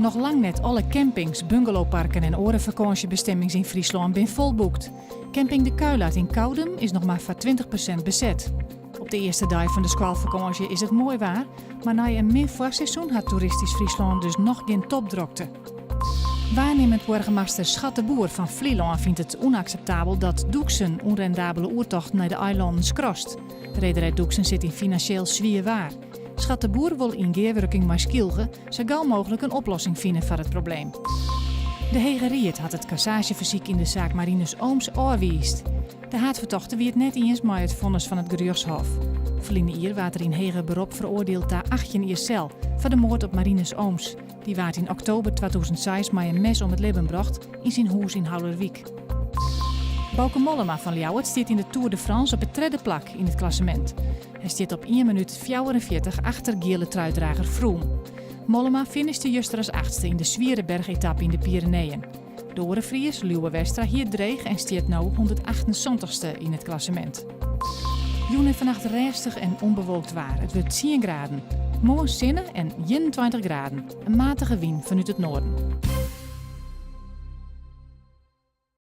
Noch lang net alle campings, bungalowparken en oare fakânsjebestimmings yn Fryslân bin folboekt. Camping De Kuilart yn Koudum is noch mar foar 20% beset. Op de earste dei fan de skoalfakânsje is it moai waar, mar nei in min foarseizoen hat Toeristysk Fryslân dus noch gjin topdrokte. Waarnimmend boargemaster Schat de Boer fan Flylân fynt it ûnakseptabel dat Doeksen ûnrendabele oertochten nei de eilannen skrast. Rederij Doeksen sit yn finansjeel swier waar. Schat de Boer wol yn gearwurking mei Skylge sa gau mooglik in oplossing fine foar it probleem. De Hege Ried hat it kassaasjefersyk yn de saak Marinus Ooms ôfwiisd. De haadfertochte wie it net iens mei it fonnis fan it gerjochtshôf. Ferline jier waard er yn heger berop feroardield ta 18 jier sel foar de moard op Marinus Ooms. Dy waard yn oktober 2006 mei in mes om it libben brocht yn syn hûs yn Haulerwyk. Bauke Mollema fan Ljouwert stiet yn de Tour de France op it tredde plak yn it klassemint. Hy stiet op ien minút 44 achter giele truidrager Froome. Mollema finishte juster as achtste yn de swiere berchetappe yn de Pyreneeën. De oare Fries, Lieuwe Westra, hie it dreech en stiet no 178ste yn it klassemint. Jûn en fannacht rêstich en ûnbewolkt waar. It wurdt tsien graden. Moarn sinne en 21 graden. In matige wyn fanút it noarden.